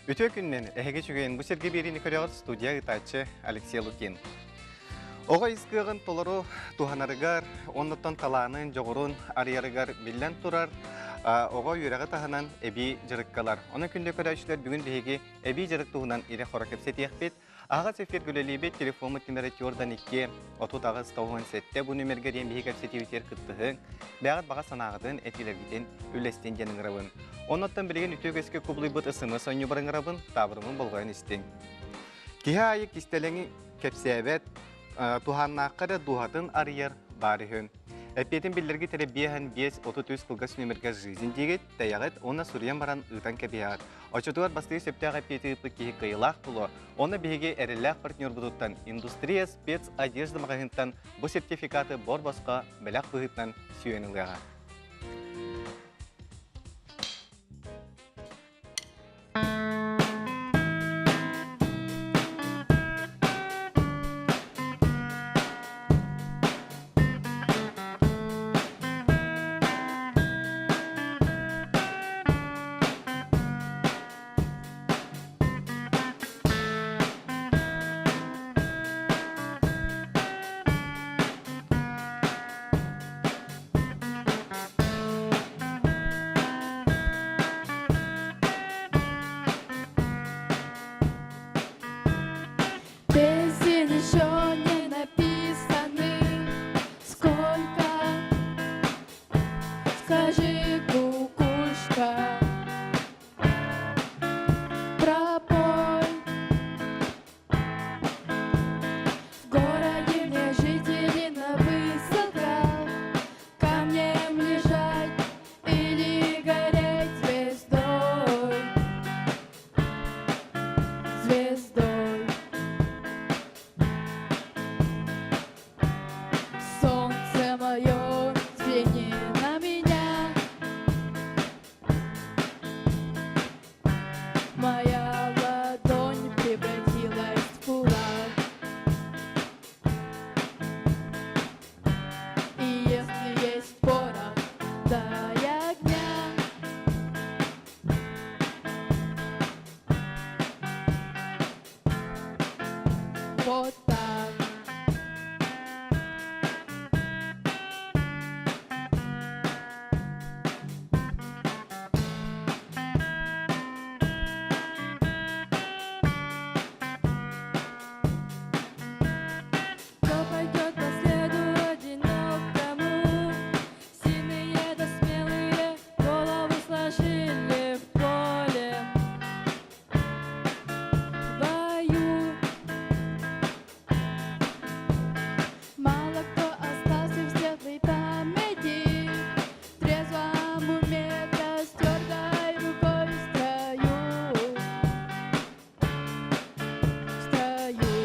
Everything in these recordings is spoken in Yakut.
Үтүө күнүнэн, эһиги үчүгэйин бу сиргэ биэриини көрөҕүт студия ыытааччы Алексей Лукин. Оҕо ис кыаҕын толору туһанарыгар, оннуттан талаанын, дьоҕурун арыйарыгар биллэн турар оҕо үөрэҕи таһынан эбии дьарыккалар. Онон күндү көрөөччүлэр бүгүн биһиги эбии дьарык туһунан ирэ-хоро кэпсэтиэхпит. Аһаҕас эфиргэ үлэлиибит, телефоммут нүмерэ түөртэн 2 38 97 бу нүмергэ диэн биһиги кэпсэтиибитигэр кыттыһыҥ, бэйэҕит баҕа санааҕытын, этиилэргитин үллэстин диэн ыҥырабын. Оннуттан билигин үтүө үгэскэ кубулуйбут СМС оонньуубар ыҥырабын, таабырымын болҕойон истиҥ. Киһи аайы кистэлэҥи кэпсээбэт, туһааннаахха эрэ дууһатын арыйар баар үһү. Эппиэтин биллэргит эрэ 5 5 33 кылгас нүмергэ «Жизнь» диигит, тэйэҕит уонна суруйан баран ыытан кэбиһэҕит. Оччотугар бастакы сөптөөх эппиэти ыыппыт киһи кыайыылаах буолуо. Онно биһиги эрэллээх партнербутуттан Индустрия спецодежда маҕаһыынтан бу сертификаты бор-босхо бэлэх быһыытынан сүүйэн ылыаҕа. Песен еще не написаны. Сколько? Скажи, кукушка, пропой. В городе мне жители на высоках, Камнем лежать или гореть звездой, звездой. Солнце мое, взгляни на меня, Моя ладонь превратилась в кулак. И если есть порох, дай огня. Вот так. Кто пойдет по следу одинокому? Сильные да смелые голову сложили в поле. В бою Мало кто остался в светлой памяти, В трезвом уме да с твердой рукой в строю, в строю.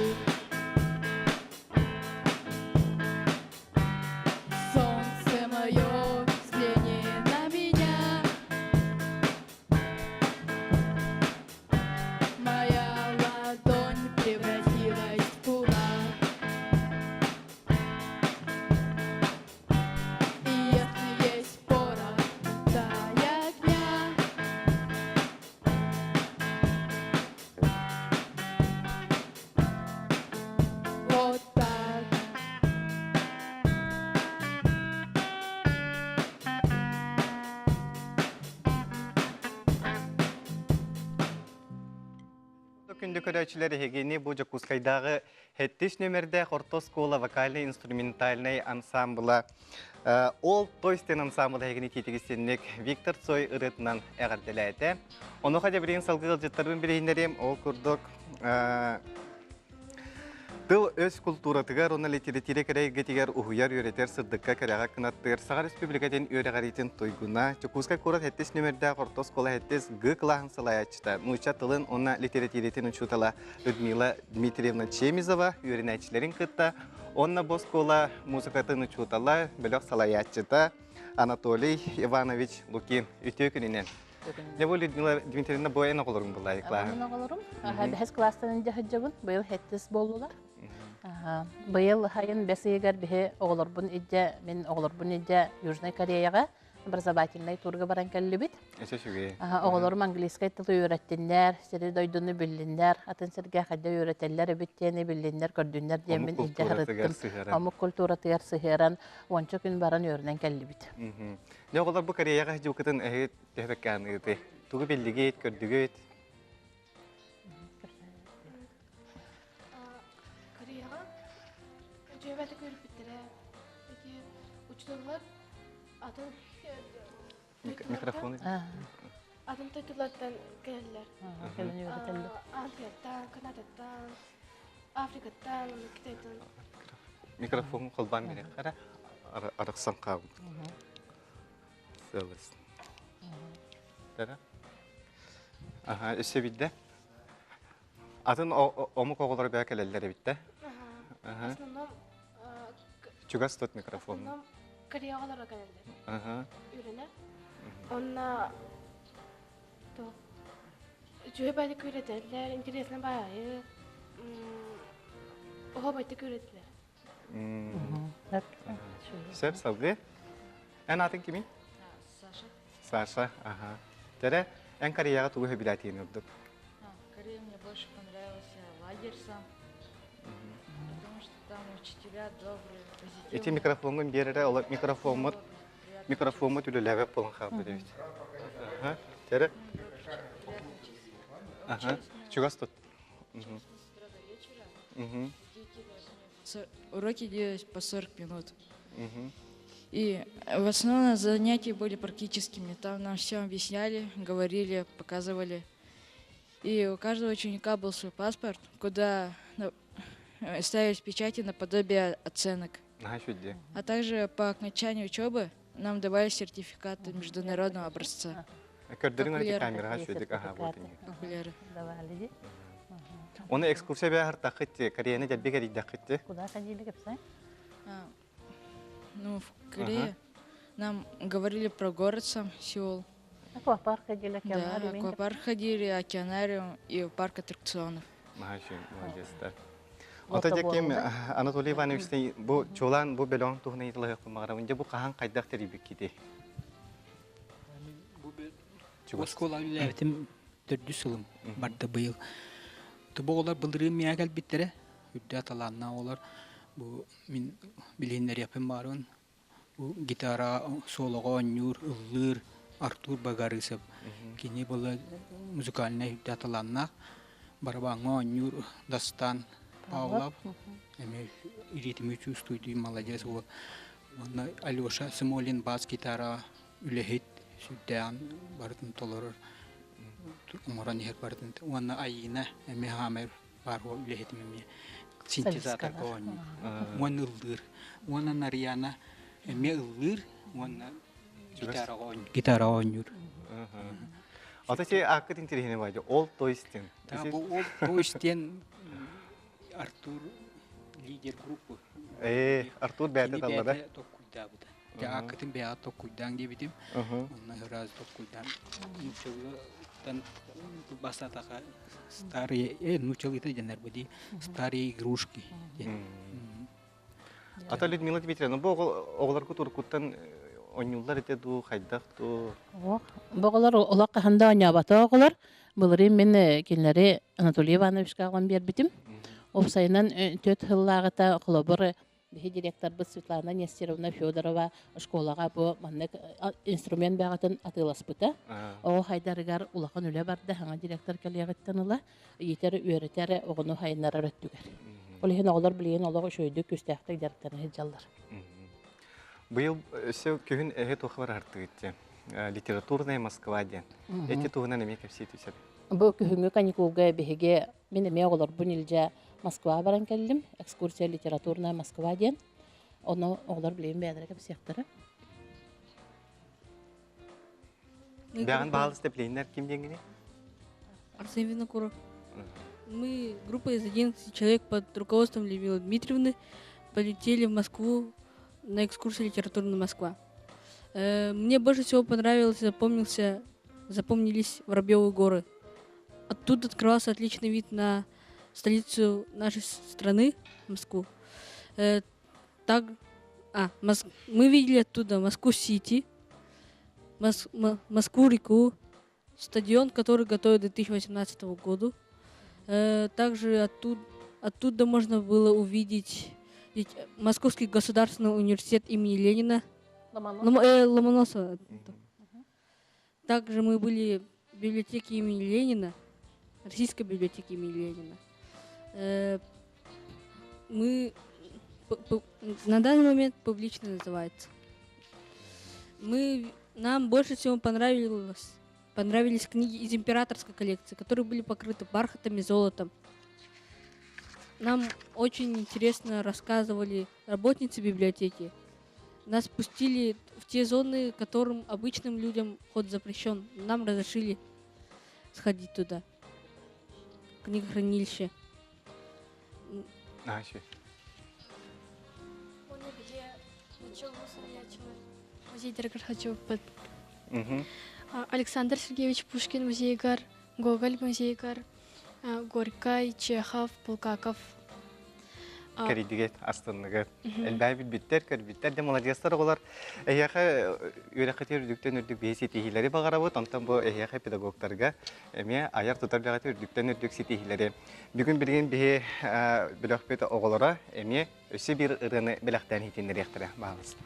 Солнце мое, взгляни на меня, Моя ладонь превратилась в кулак. И если есть порох, дай огня. Вот так. Күндү көрөөччүлэр эһигини бу Дьокуускайдааҕы сэттис нүөмэрдээх орто оскуола вокальнай-инструментальнай ансаамбыла Ол Той стен ансаамбыла эһигини тиитигиссинник Виктор Цой ырыатынан эҕэрдэлээтэ. Онуоха дьэ билигин салгыы ыалдьыттарбын билиһиннэриэм. Ол курдук Тыл-өс култууратыгар уонна литэрэтиирэ кэрэ эйгэтигэр уһуйар, үөрэтэр, сырдыкка, кэрэҕэ кынаттыыр Саха Республикатын үөрэҕириитин туйгуна, Дьокуускай куорат сэттис нүөмэрдээх орто оскуола сэттис Г кылааһын салайааччыта, нуучча тылын уонна литэрэтиирэтин учуутала Людмила Дмитриевна Чемизова үөрэнээччилэрин кытта уонна бу оскуола музыкатын учуутала, бөлөх салайааччыта Анатолий Иванович Лукин. Үтүө күнүнэн! Дьэ бу Людмила Дмитриевна бу эн оҕолоруҥ буллаайы клааһын. Мин оҕолорум. Бэһис класстан дьаһыдьабын. Быйыл хэттис буоллулар. Быйыл хайын бэс ыйыгар биһи оҕолорбун иддьэ, мин оҕолорбун иддьэ Южнай Кореяҕа образовательнай турга баран кэллибит. Эсэ үчүгэй. Оҕолорум английскай тылы үөрэттиннэр, сири дойдуну биллиннэр, атын сиргэ хайда үөрэтэллэр эбит диэни биллиннэр, көрдүннэр диэммин Омук илдьэ культуратыгар сырыттым. сыһыаран. Омук культуратыгар сыһыаран уонча күн баран үөрэнэн кэллибит. Дьэ оҕолор бу Кореяҕа дьуукытын эһиги төһөбөккааныгыты? Тугу биллигит, көрдүгүт? Кореяҕа дьүөбэтик үөрпүттэрэ. Ити учууталлар атын Микрофон. Атын дойдулартан кэлэллэр. Кэлэн үөрэтэллэр. Англияттан, Канадаттан, Африкаттан, Китайтан. Микрофон холбаан бириэххэ арахсан хаалбыт. Сыалыс. Аха, өссө бидде. Атын омук оҕолоро бэйэ кэлэллэр эбит да? В основном Чугас тут микрофон. В основном Корея оҕолоро кэлэллэр. Үрүнэ. Онно то үчүгэй баайдык үөрэтэллэр, интересно баайы оһо байтык үөрэтилэр. Сөп, салгыы. Эн атын кимий? Саша. Саша, ага. Тере, эн Кореяҕа тугу сөбүлээтиин ордук? Корея мне больше понравился лагерь сам, потому что там учителя добрые, позитивные. Ити микрофоҥҥун биэрэрэ, ол микрофоммут микрофоммут үлэлээбэт буолан хаалбыт эбит. Ага. Тере. Ага. Чугас тут. Угу. Уроки делать по 40 минут. И в основном занятия были практическими. Там нам все объясняли, говорили, показывали. И у каждого ученика был свой паспорт, куда ставились печати наподобие оценок. А также по окончании учебы нам давали сертификаты международного образца. Көрдөрүҥ эти камераҕа үчүгэйдик аһаа буолтун. Окуляры. Давали. Оны экскурсия бэһартаххыт, Кореяны дьэлби кэрийдэххит. Куда ходили, кэпсэ? Ну, в Корее нам говорили про город сам, Сеул. Аквапарк ходили, океанариум. Да, аквапарк ходили, океанариум и парк аттракционов. Маһа молодец, Ото дьэ Анатолий Иванович бу чулан бу бөлөҕүн туһунан ыйыталаһыахпын баҕарабын. Дьэ бу хаһан хайдах тэрийбиккитий? Бу оскуола үлэлээбитим төрдүс сылым барда быйыл. Бу оҕолор былырыын миэхэ кэлбиттэрэ. Үрдэ талааннаах оҕолор. Бу мин билиһиннэриэхпин баҕарабын. Бу гитара солоҕо оонньуур, ыллыыр Артур Багарысов. Кини была музыкальнай үрдэ талааннаах. Барабаҥҥа оонньуур Дастан Павлов. Эмиэ ритми чувствует, молодец уол. Уонна Алеша Смолин бас гитара үлэһит сүрдээҕин барытын толорор оҥорон иһэр барытын уонна Айыына эмиэ хаамай баар уол үлэһитим эмиэ синтезаторга оонньуур уонна ыллыыр уонна Нарьяна эмиэ ыллыыр уонна гитараҕа оонньуур Ата си ааккыт интириэһинэй баайда ол тойстен бу ол тойстен Артур лидер группы. Ээ, Артур бэйэтэ таллада. Токкуйдаабыта. Дьэ ааккытын бэйэҕэ токкуйдаан диэбитим. Онно ыраас токкуйдаан нууччалыытан бастатаха старые, нууччалыыта дэнэр бу дии, старые игрушки диэн. Ата Людмила Дмитриевна, бу оҕолоргут уруккуттан оонньууллар этэ дуу, хайдах дуу? Бу оҕолор олох хаһан да оонньооботох оҕолор. Былырыын мин кинилэри Анатолий Ивановичка аҕалан биэрбитим. Уопсайынан түөрт сыллааҕыта холобур биһи директорбыт Светлана Нестеровна Федорова школаҕа бу маннык инструмент бэҕэтин атыыласпыта. Оҕо хайдарыгар улахан үлэ барда, саҥа директор кэлиэҕиттэн ыла иитэр, үөрэтэр оҕону хайыннарар өттүгэр. Ол иһин оҕолор билигин олох үчүгэйдик күүстээхтик дьарыктана сылдьаллар. Быйыл өссө күһүн эһи туох барартыгыт Литературная Москва диэн. Эти туһунан эмиэ кэпсии түсэбин. Бу күһүҥҥү каникулга биһиги мин эмиэ оҕолорбун илдьэ Москваҕа баран кэллим. Экскурсия «Литературная Москва» диэн. Ону оҕолор билигин бэйэлэрэ кэпсиэхтэрэ. Бэҕэн баалыста пленнэр ким диэҥҥиний? Арсен Винокуров. Мы, группа из 11 человек под руководством Людмилы Дмитриевны, полетели в Москву на экскурсию «Литературная Москва». Мне больше всего понравилось, запомнился, запомнились Воробьевы горы. Оттуда открывался отличный вид на столицу нашей страны, Москву. Так, мы видели оттуда Москву-Сити. Москву-реку, стадион, который готовят к 2018 году. Также оттуда, оттуда можно было увидеть Московский государственный университет имени Ленина. Ломоносова. Также мы были в библиотеке имени Ленина, Российской библиотеке имени Ленина. Мы на данный момент публично называется. Мы, нам больше всего понравилось, понравились книги из императорской коллекции, которые были покрыты бархатом и золотом. Нам очень интересно рассказывали работницы библиотеки. Нас пустили в те зоны, которым обычным людям вход запрещен. Нам разрешили сходить туда. Книгохранилище. Музейдарыгар хочу Александр Сергеевич Пушкин музейгар, Гоголь музейгар, Горькай, Чехов, Булгаков. Кэрийдигет астынныгы. Элбэҕи билбиттэр, көрбүттэр де молодецтар оҕолор. Эһиэхэ үөрэххитигэр үрдүктэн үрдүк биһи ситиһиилэри баҕарабыт. Онтон бу эһиэхэ педагогтарга эмиэ айар тутар үлэҕит үрдүктэн үрдүк ситиһиилэри. Бүгүн билигин биһи бөлөхпүт оҕолоро эмиэ өссө биир ырыаны бэлэхтээн иһитиннэриэхтэрэ. Баҕаласта.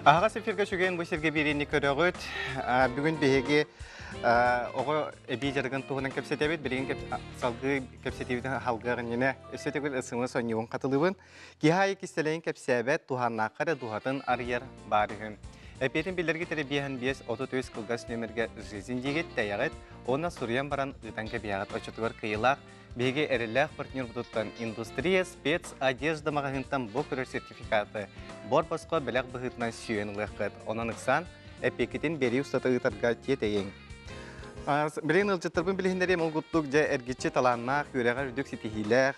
Аһаҕас эфиргэ үчүгэйин бу сиргэ биэриини көрөҕүт. Бүгүн биһиги оҕо эбии дьарыгын туһунан кэпсэтэбит. Билигин салгыы кэпсэтиибитин халгыах иннинэ өссө төгүл ысымы сонньугун хатылыыбын. Киһи аайы кистэлэҥин кэпсээбэт, туһааннаахха эрэ дууһатын арыйар баар үһү. Эпиэтин билэргит эрэ биэһэн 5 33 кылгас нүөмэргэ «Жизнь» диигит, тэйэҕит уонна суруйан баран ыытан кэбиһэҕит. Оччотугар кыайыылаах биһиги эрэллээх партнербутуттан «Индустрия спецодежда» маҕаһыынтан бу көрөр сертификаты бор-босхо бэлэх быһыытынан сүүйэн ылыаххыт. Онон ыксаан, эпиэккитин биэрии устата ыытарга тиэтэйиҥ. Билигин ыалдьыттарбын билиһиннэриэм ол курдук дьэ эргиччи талааннаах, үөрэҕэр үрдүк ситиһиилээх,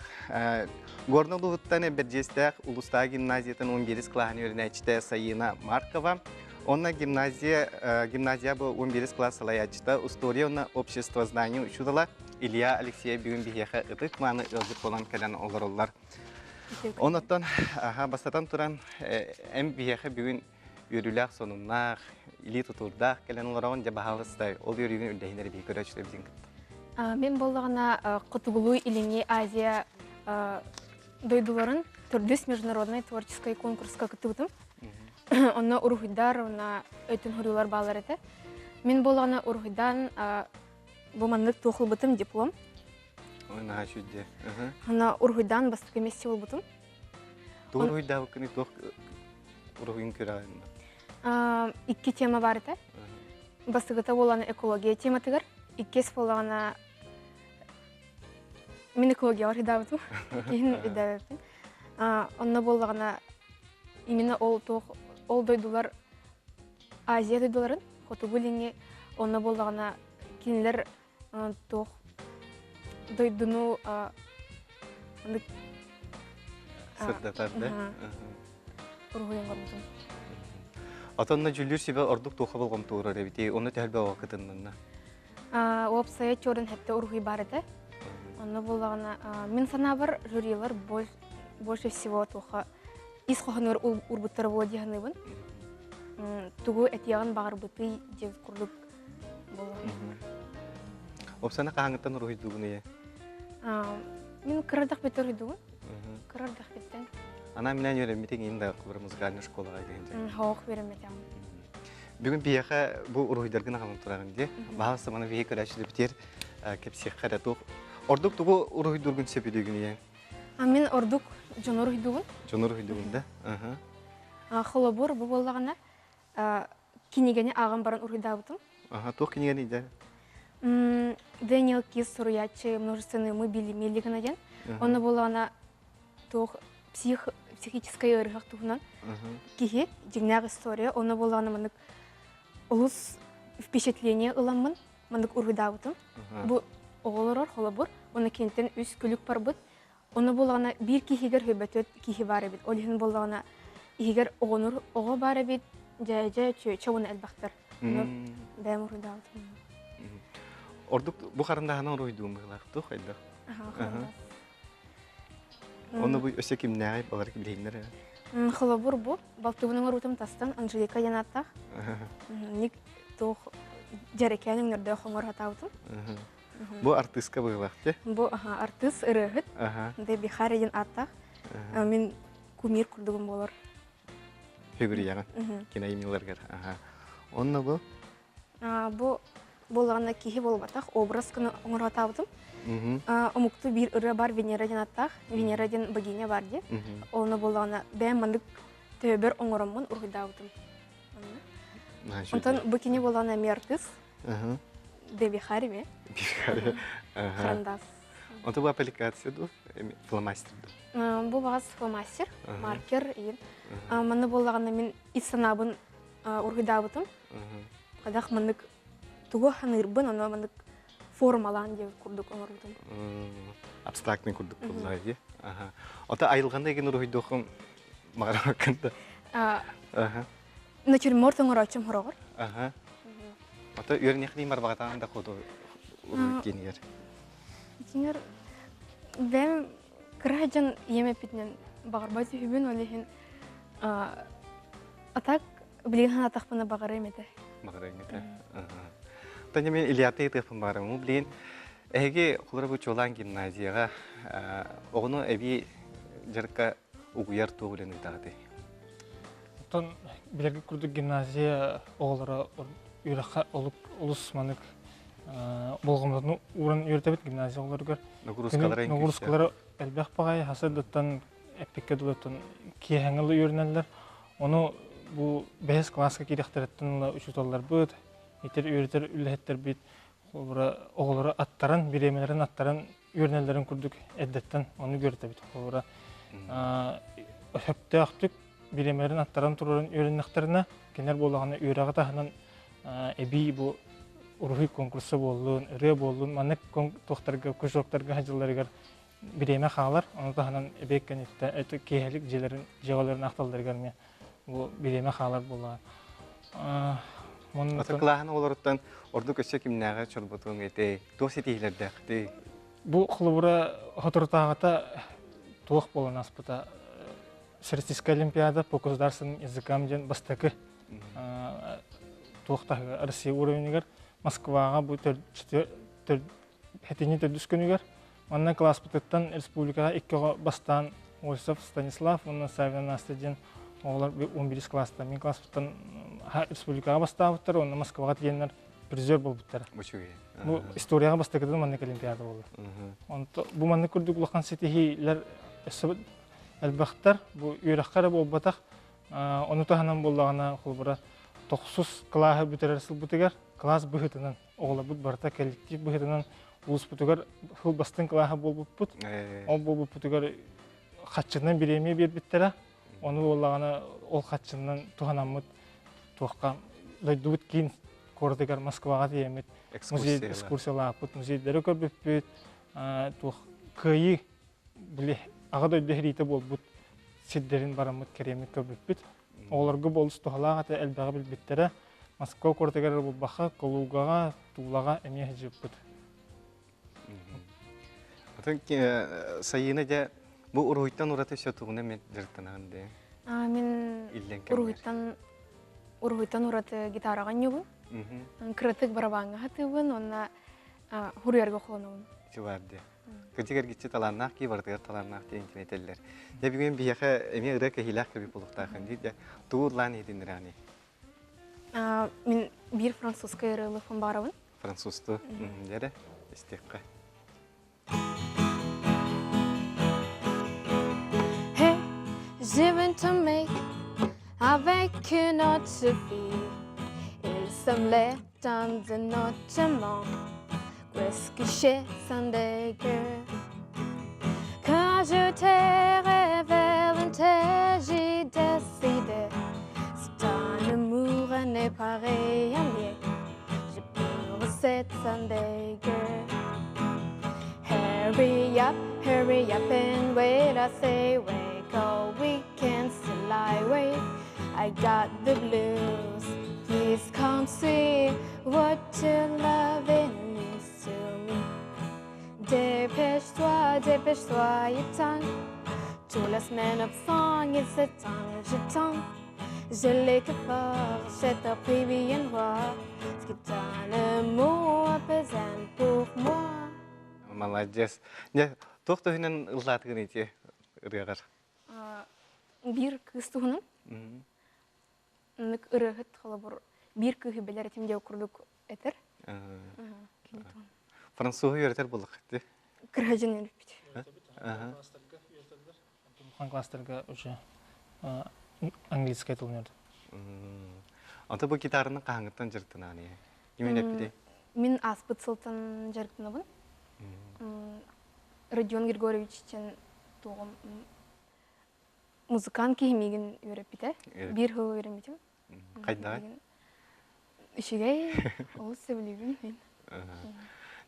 Горнай улууһуттан Бэрдьиэстээх улуустааҕы гимназиятын 11 кылааһын үөрэнээччитэ Саина Маркова, онно гимназия, гимназия бу 11 кылаас салайааччыта, история уонна обществознание учуутала Илья Алексеев бүгүн биһиэхэ ытык мааны ыалдьыт буолан кэлэн олороллор. Оннуттан бастатан туран эн биһиэхэ бүгүн үөрүүлээх сонуннаах, илии тутуурдаах кэлэн олороҕун дьэ баһаалыстай ол үөрүүгүн үллэһинэр биһи көрөөччүлэрбитин кытта. Мин буоллаҕына Хотугулуу Илиҥҥи Азия дойдуларын төрдүс международнай творческой конкурска кыттыбытым. Онно уруһуйдар уонна өйтөн хоруйлар бааллар этэ. Мин буоллаҕына уруһуйдаан бу маннык туох ылбытым диплом. Ой, наһаа үчүгэй. Онно уруһуйдаан бастакы месте буолбутум. Туох уруһуйдаабыккыный туох уруһуйун күрэҕин? Икки тема бар этэ. Бастакыта буолан экология тематыгар, иккис буоллаҕына мин экологияҕа уруһуйдаабытым, иккиһин өйдөөбөппүн. Онно буоллаҕына именно ол туох ол дойдулар Азия дойдуларын, Хотугу Илиҥҥи Онно буоллаҕына кинилэр туох дойдуну сырдатар да уруһуйун көрбүтүм. Отонно дьүүллүүр сүбэ ордук туохха болҕомто уурар эбитий? Онно төһөлбө оҕо кытыннынна? Уопсайа чуорун хэттэ уруһуй баар этэ. Онно буоллаҕына, мин санаабар жюрилар больше всего туохха ис хоһоонугар уурбуттара буолуо дии саныыбын. Тугу этиэҕин баҕарбытый диэн курдук буолуо. Опсана хаһааҥҥыттан уруһуйдуугун ийэ? Мин кыра эрдэхпиттэн уруһуйдуубун. Кыра эрдэхпиттэн. Анаа минээн үөрэммитиҥ иин да кубар музыкальнай школаҕа киһин. Хоох үөрэммэтим. Бүгүн биһиэхэ бу уруһуйдаргын аҕалан тураҕын дии. Баһаалыста маны биһи көрөөччүлэрбитигэр кэпсиэххэ эрэ туох ордук тугу уруһуйдуургун сөбүлүүгүн ийэ? Мин ордук дьону уруһуйдуубун. Дьону уруһуйдуубун да? Холобур, бу буоллаҕына кинигэни ааҕан баран уруһуйдаабытым. Аха, туох кинигэни дьэ? Дэниел Кис суруйааччы «Множественные мы Билли Миллигана» диэн. Онно буоллаҕына туох псих психическай ыарыһах туһунан киһи дьиҥнээх история. Онно буоллаҕына маннык олус впечатление ыламмын маннык уруһуйдаабытым. Бу оҕолорор холобур, уонна киниттэн үс күлүк барбыт. Ону буоллаҕына биир киһигэр хөбөтөт киһи баар эбит. Ол иһин буоллаҕына иһигэр оҕонур оҕо баар эбит, дьээдьэ, чүөчэ уонна элбэхтэр. Ону бэйэм уруйдаабытым. Ордук бу харандааһынан уруйдуум быһыылаах туох хайдах? Ону бу өссө кимнээҕий балар билиһиннэр ээ. Холобур бу балтыбын оҥоруутум тастан Анжелика диэн ааттаах. Ник туох дьэрэкээн өҥнөрдөөх оҥоро сатаабытым. Бу артыыска быһыылаах дии. Бу артыыс ырыаһыт. Дебби Харри диэн ааттаах. Мин кумир курдугум буолар. Фигурияҕын киноимниларгар. Онно бу? Бу буоллаҕына киһи буолбатах, образ гына оҥоротаабытым. Омукту биир ырыа бар Венера диэн ааттаах. Венера диэн богиня бар дии. Онно буоллаҕына бэйэм маннык төбөбөр оҥороммун уруһуйдаабытым. Онтон бу кини буоллаҕына эмиэ артыыс. Деби Хариме. Харандас. Онто бу аппликация ду, фломастер ду? Бу баҕас фломастер, маркер иин. Манна буоллаҕына мин ис санаабын уруһуйдаабытым. Хайдах маннык тугу саныырбын, ону маннык формалаан диэн курдук оҥорбутум. Абстрактный курдук буолла дии. Ото айылҕаны эгин уруһуйдуохум маҕарабаккын да. Натюрморт оҥорооччум хороҕор. Ото үөрэнэхтиин барбаҕатаан да ходу кинигэр. Дьиҥэр бэйэм кыра дьон ийэм эппитинэн баҕарбат үһүбүн, ол иһин а так билигин санаатахпына баҕарыам этэ. Баҕарыаҥ этэ. Таня мен Ильяты ыытыахпын баҕарабын. Билигин эһиги холоро бу чуолаан гимназияҕа оҕону эбии дьарыкка угуйар туох үлэни ыытаҕытый? Оттон билэргит курдук гимназия оҕолоро үөрэххэ олус манык болҕомтотун ууран үөрэтэбит гимназия оҕолоругар. Нагрузкалара элбэх баҕайы хасырдыттан эппиккэ дылыттан киэһэҥҥэ үөрэнэллэр. Ону бу бэһис кылааска киирэхтэриттэн ыла учууталларбыт, итэр үөрэтэр үлэһиттэрбит оҕолору аттаран, бириэмэлэрин аттаран үөрэнэллэрин курдук эрдэттэн ону үөрэтэбит. Холобура, сөптөөхтүк бириэмэлэрин аттаран турарын үөрэннэхтэринэ, кинилэр буоллаҕына үөрэҕи таһынан эбии бу уруһуй конкурса буоллун, ырыа буоллун, маннык туохтарга, кружоктарга сылдьалларыгар бириэмэ хаалар. Ону таһынан эбиэт кэнниттэн киэһэлик дьиэлэрин, дьиэҕэлэрин ахталларыгар эмиэ бу бириэмэ хаалар буоллаҕа. Аты кылааһын оҕолоруттан ордук өссө кимнээҕи чорботуоҥ этэй? Туох ситиһиилэрдээхтий? Бу холобура соторутааҕыта туох буолан ааспыта Всероссийская олимпиада по государственным языкам диэн бастакы туох таһыгар Россия уровенигар Москваҕа бу хэтини төрдүс күнүгэр Манна кылааспытыттан республикаҕа икки оҕо бастаан Осипов Станислав уонна Савина Настя диэн оҕолор 11 класстан мин класспыттан республикаҕа бастаабыттар уонна Москваҕа тиийэннэр призер буолбуттара. Бу историяҕа бастакытын маннык олимпиада буолла. Онто бу маннык курдук улахан ситиһиилэр өссө элбэхтэр. Бу үөрэххэ эрэ буолбатах. Ону таһынан буоллаҕына холобура тохсус кылааһы бүтэрэр сылбытыгар кылаас быһыытынан оҕолорбут барыта коллектив быһыытынан улууспутугар сыл бастыҥ кылааһа буолбуппут. Ол буолбуппутугар хаччынан бириэмийэ биэрбиттэрэ. Ону буоллаҕына ол хаччынан туһанаммыт туохха дойдубут киин куоратыгар Москваҕа тиийэммит музей экскурсиялааппыт, музейдары көрбүппүт, туох кыайыы били аҕа дойду сэриитэ буолбут сирдэрин бараммыт кэриэммит көрбүппүт. Оҕолорго бу олус туһалаах этэ, элбэҕи билбиттэрэ. Москва куоратыгар эрэ буолбакка, Калугаҕа, Тулаҕа эмиэ сылдьыбыппыт. Отон Сайыына дьэ бу уруһуйтан ураты өссө тугунан мен дьарыктанаҕын дee? Мин уруһуйтан уруһуйтан ураты гитараҕа ньубун. Кыратык барабааҥҥа хатыыбын уонна хуруйарга холонобун. Ити дии. Кырдьык эргиччи талааннаах кии барытыгар талааннаах диэн интини этэллэр. Дьэ бүгүн биһиэхэ эмиэ ырыа кэһиилээх кэби буолуохтаахын дии. Дьэ тугу ыллаан иһитиннэрэҕиний? Мин биир французскай ырыалыахпын баҕарабын. Французтуу. Дьэ истиэххэ. Hey, j'ai tomber avec une autre fille. Il semblait dans un autre monde. Qu'est-ce que j'ai sans Quand je t'ai révélé, j'ai décidé. C'est un amour n'est pareil à mien. Je peux cette Sunday girl. Hurry up, hurry up and wait. I say, wake all weekend, still I wait. I got the blues. Please come see what your loving means to me. Dépêche-toi, dépêche-toi, il temps. Toute la semaine absent, il s'étend, j'attends. Je l'ai que fort, je t'en prie, viens voir. Ce qui donne le mot apaisant pour moi. Молодец. Не, туох туһунан ыллаатыгын ити ырыаҕар? Биир кыыс туһунан. Нык ырыаһыт холобур биир кыыһы билэр этим диэн курдук этэр. Француһу үөрэтэр буоллаххыт Кырһажын үөрүппүт. Улахан класстарга уже английскай тылын үөрдүм. Ата бу гитараны хаһаҥыттан дьарыктанааны? Кимин эппитий? Мин ааспыт сылтан дьарыктанабын. Родион Григорьевичтен туоҕум музыкант киһи миигин үөрэппитэ. Биир сыл үөрэммитим. Хайдаҕай? Үчүгэй, олус сөбүлүүбүн мин.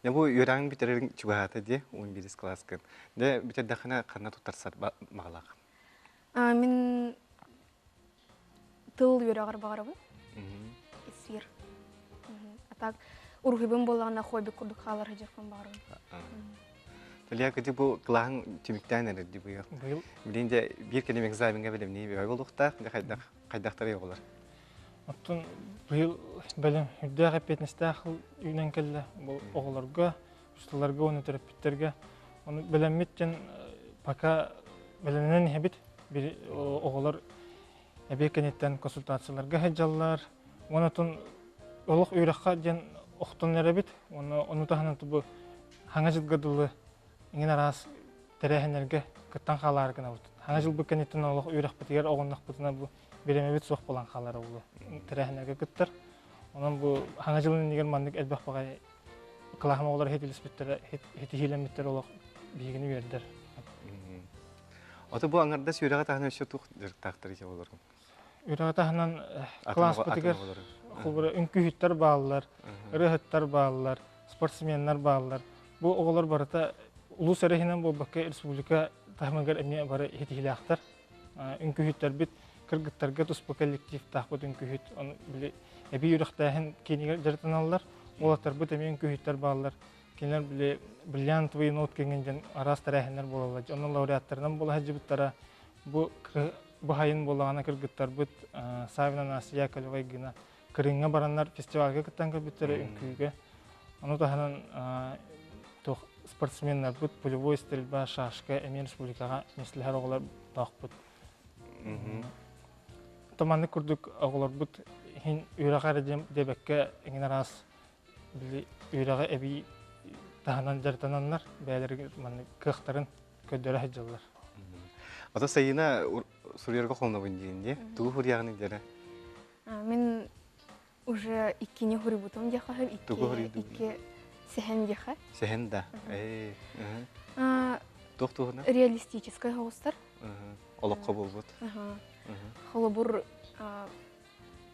Дьэ бу үөрэҕиҥ бүтэриҥ чугаһаата дии, 11 кылааскын. Дьэ бүтэрдэххинэ ханна туттарсар баҕалаах? Мин тыл үөрэҕэр баҕарабын. Исфир. А так уруһуйбун буоллаҕына хобби курдук хаалар сылдьыахпын баҕарабын. Төлөйө кыдьык бу кылааһыҥ түмүктээн эрэр дии быйыл. Быйыл. Билин дьэ биир кэлим экзамеҥҥа бэлэмнии бөҕө буолуохтаах, дьэ хайдах хайдахтарый оҕолор? Оттон быйыл бэлэм үрдээх эппиэтинэстээх үүнэн кэллэ. Бу оҕолорго, учууталларга уонна төрөппүттэргэ. Ону бэлэммит диэн пока бэлэмнэнэн иһэбит. Оҕолор эбиэ кэнниттэн консультацияларга сылдьаллар. Уонна отон олох үөрэххэ диэн охтон эрэбит. Уонна ону таһынан бу хаҥа дьылга дылы иҥин араас тэрээһиннэргэ кыттан хаалаары гынабыт. Хаҥа дьылбыт кэнниттэн олох үөрэхпитигэр оҕуннахпытына бу бириэмэбит суох буолан хаалара буолуо. Тэрээһиннэргэ кыттар. Онон бу хаҥа дьылын иннигэр маннык элбэх баҕайы кылааһым оҕолоро хитилиспиттэрэ, хитиһиилэммиттэрэ олох биһигини үөрдэр. Ото бу аҥардас үөрэҕи таһынан өссө туох дьарыктаахтар ити оҕолоргун? Үөрэҕи таһынан кылааспытыгар холобура үҥкүүһүттэр бааллар, ырыаһыттар бааллар, спортсменнар бааллар. Бу оҕолор барыта улуус эрэ иһинэн буолбакка республика таһымыгар эмиэ бары ситиһиилээхтэр. Үҥкүүһүттэрбит кыргыттарга туспа коллективтаахпыт үҥкүүһүт. Ону били эбии үөрэхтээһин киинигэр дьарыктаналлар. Уолаттарбыт эмиэ үҥкүүһүттэр бааллар. Кинилэр били бриллиантовый нотка иҥин диэн араас тэрээһиннэр буолаллар. Онно лауреаттарынан буола сылдьыбыттара. Бу бу сайын буоллаҕына кыргыттарбыт Савина Настя Яковлева гына Крымҥа бараннар фестивальга кыттан көрбүттэрэ үҥкүүгэ. Ону таһынан туох спортсменнарбыт пулевой стрельба, шашка эмиэ республикаҕа миэстэлэһэр оҕолор тоохпут. Томаннык курдук оҕолорбут иһин үөрэх эрэ диэбэккэ эҥин араас били үөрэҕи эбии таһынан дьарыктананнар бэйэлэригэр маннык кыахтарын көрдөрө сылдьаллар. Ото Сайына суруйарга холонобун диэн дии. Тугу суруйаҕыный дэрэ? Мин уже иккини хуруйбутум диэхэ икки икки сэһэн диэхэ. Сэһэн да. Ээ. Туох туһунан? Реалистическай соҕустар. Олоххо буолбут. Холобур.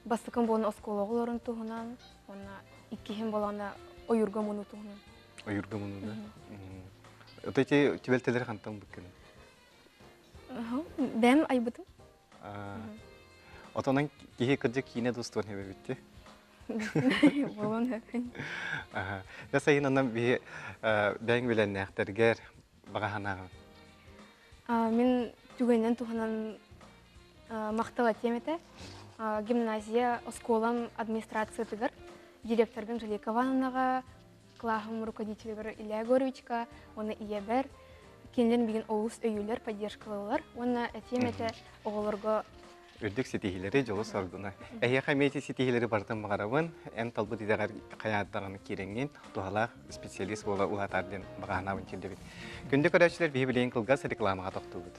Бастакым буолан оскуола оҕолорун туһунан, уонна иккиһим буолана ойуурга мунуу туһунан. Ойуурга мунуу да? Ото ити түбэлтэлэри хантан быккын? Бэм айбытым. Отонон киһи кырдьык киинэ дустуон хэбэбитти. Буолуон Дэ сайын онон биһи бэйэҥ билэннээхтэргэр баҕа санааҕын. Мин түгэнинэн туһанан махтал этиэм этэ. Гимназия оскуолам администрациятыгар директорга Анжелика Ивановнаҕа, кылааһым руководителигэр Илья Егоровичка уонна ийэбэр кинилэр миигин олус өйүүлэр, поддержкалыыллар уонна этиэм этэ оҕолорго үрдүк ситиһиилэри, дьолу-соргуну. Эһиэхэ эмиэ ити ситиһиилэри барытын баҕарабын. Эн талбыт идэҕэр хайааттаҕын киирэҥҥин туһалаах специалист буола улаатаар диэн баҕа санаабын тиэрдэбин. Күндү көрөөччүлэр, биһи билигин кылгас рекламаҕа тохтуубут.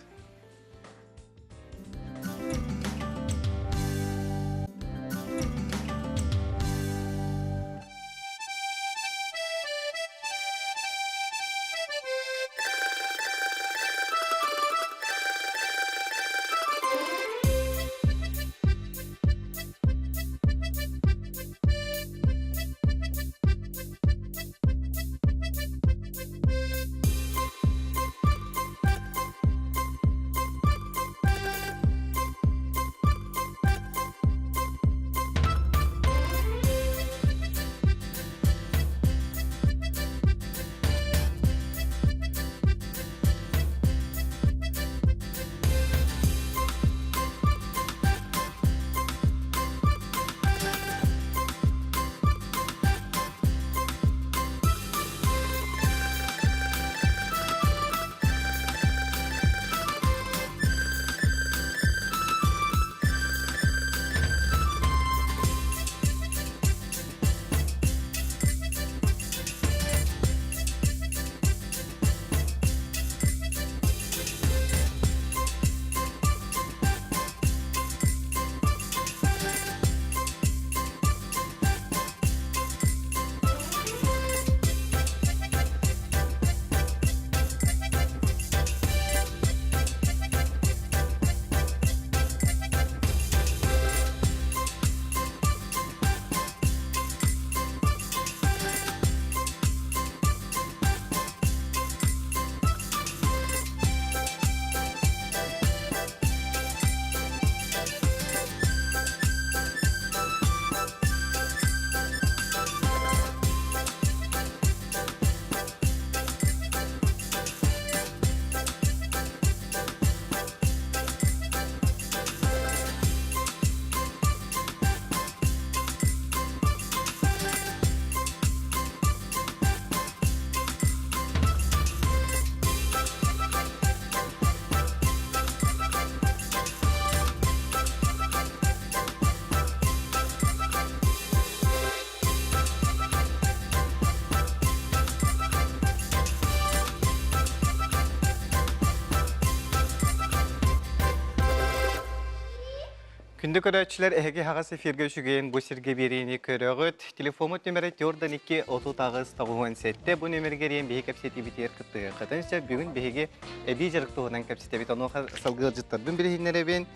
Күндү көрөөччүлэр, эһиги хаҕас эфиргэ үчүгэйин бу сиргэ биэриини көрөҕүт. Телефоммут нүмерэ 4-2 38 97. Бу нүмергэ эрийэн биһи кэпсэтиибитигэр кыттыһыаххытын сөп. Бүгүн биһиги эбии дьарык туһунан кэпсэтэбит. Онуоха салгыы ыалдьыттарбын билиһиннэрэбин.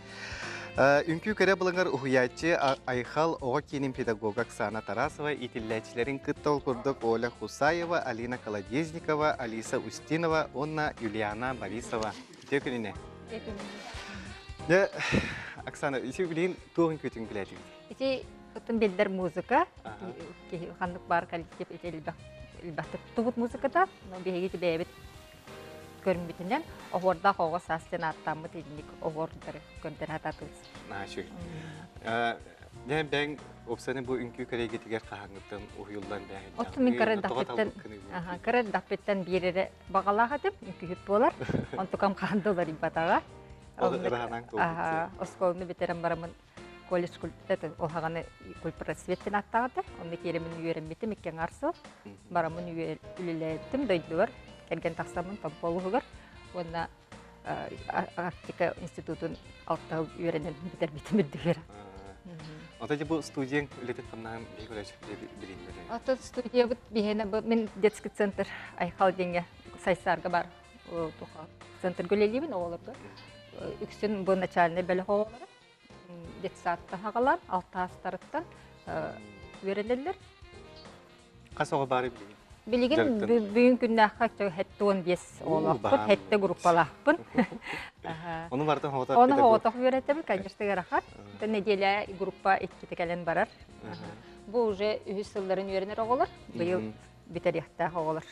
Үҥкүү кэрэ былыҥар уһуйааччы Айхал оҕо киинин педагога Оксана Тарасова иитиллээччилэрин кытта ол курдук Оля Хусаева, Алина Колодезникова, Алиса Устинова уонна Юлиана Борисова. Үтүө күнүнэ. Дьэ, Оксана, ити билигин туох үҥкүүтүн билээтигит? Ити оттон биллэр музыка, киһи ханнык баар коллектив ити элбэх элбэхтик туттубут музыката, но биһиги бэйэбит көрүммүтүнэн оһуордаах оҕо саас диэн ааттааммыт инник оһуордары көрдөрө сатаатыбыт. Наачый. Дьэ бэҥ опсаны бу үҥкүү кэрэйгитигэр хаһааҥҥыттан уһуйуллан бэһин. Оттон мин кыра эрдэхпиттэн кыра эрдэхпиттэн биир эрэ баҕалаах этим, үҥкүүһүт буолар. Онтукам хаһан да уларыйбатаҕа. Оскуоланы бүтэрэн бараммын колледж ол хаҕаны культпросвет диэн ааттаах этэ. Онно киирэммин үөрэммитим икки аҥаар сыл. Бараммын үлэлээбитим дойдубар, кэргэн тахсаммын Томпо улууһугар уонна Арктика институтун алта сыл үөрэнэн бүтэрбитим үрдүгэр. Ото бу студияң үлэтин хамнаһын биһи көрөөччү билиннэр. Ото студиябыт биһиэнэ бу мин детский центр Айхал диэҥҥэ Сайсаарга бар центрга үлэлиибин оҕолорго. Үксүн бу начальнай бөлөх оҕолоро. Детсадтан хагалаан, алтаастарыттан үөрэнэллэр. Хас оҕо баары билигин? Билигин бүгүн күннээххэ хеттуон биэс оҕолоохпут, хетте группалаахпын. Ону барытын хоҕотох Ону хоҕотох үөрэтэбит, конечно, ыарахан. Нэдиэлэ группа иккитэ кэлэн барар. Бу уже үһүс сылларын үөрэнэр оҕолор, быйыл бүтэриэхтээх оҕолор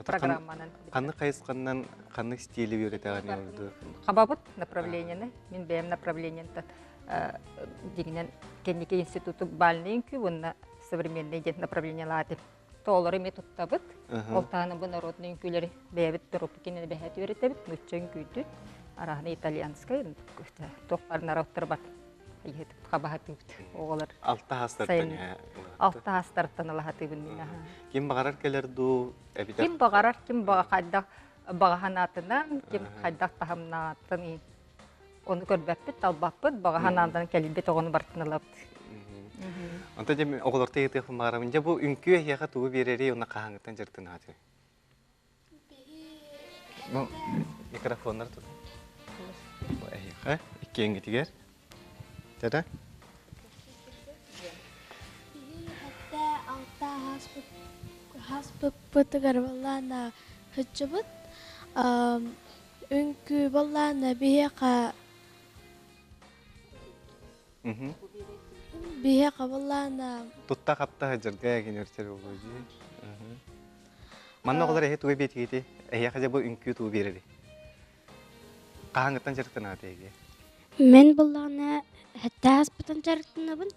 программанан. Ханнык хайысханнан ханнык стили үөрэтэҕин ордук? Хабабыт направлениены, мин бэйэм направлениентан дигинен кэнники институту бальный үҥкүү уонна современный диэн направлениелаатым. Тоолору эмиэ туттабыт. Ол таһынан бу народный үҥкүүлэри бэйэбит тороппукин бэһэт үөрэтэбит, нуучча үҥкүүтүн, араһаны итальянскай, туох бар народтар бар хабаһатыыбыт оҕолор. Алта хастартан Алта хастартан алаһатыыбын мин. Ким баҕарар кэлэр дуу эбитэр? Ким баҕарар, ким хайдах баҕаһанаатынан, ким хайдах таһымнаатын ону көрбөппүт, талбаппыт, баҕаһанаандан кэлбит оҕону бартын ылабыт. Онто дьэ оҕолорто ыйытыахпын баҕарабын. Дьэ бу үҥкүү эһиэхэ тугу биэрэрий уонна хаһааҥҥыттан дьарыктанаатый? Ну, микрофоннар тут. Эһиэхэ, иккиэҥҥитигэр. Тата? Хатта алта хаспыппытыгар баллаана сылдьыбыт. Үҥкүү баллаана биһиэхэ биһиэхэ баллаана Тутта-хапта сылдьарга кинилэр буолуо дии. Манна оҕолор эһи тугу биэтигити? Эһиэхэ дьэ бу үҥкүү тугу биэрэрий? Хаһааҥҥыттан дьарыктанаҕыт эһиги? Мин буллаҕына сэттэ ааспытын дьарыктанабын.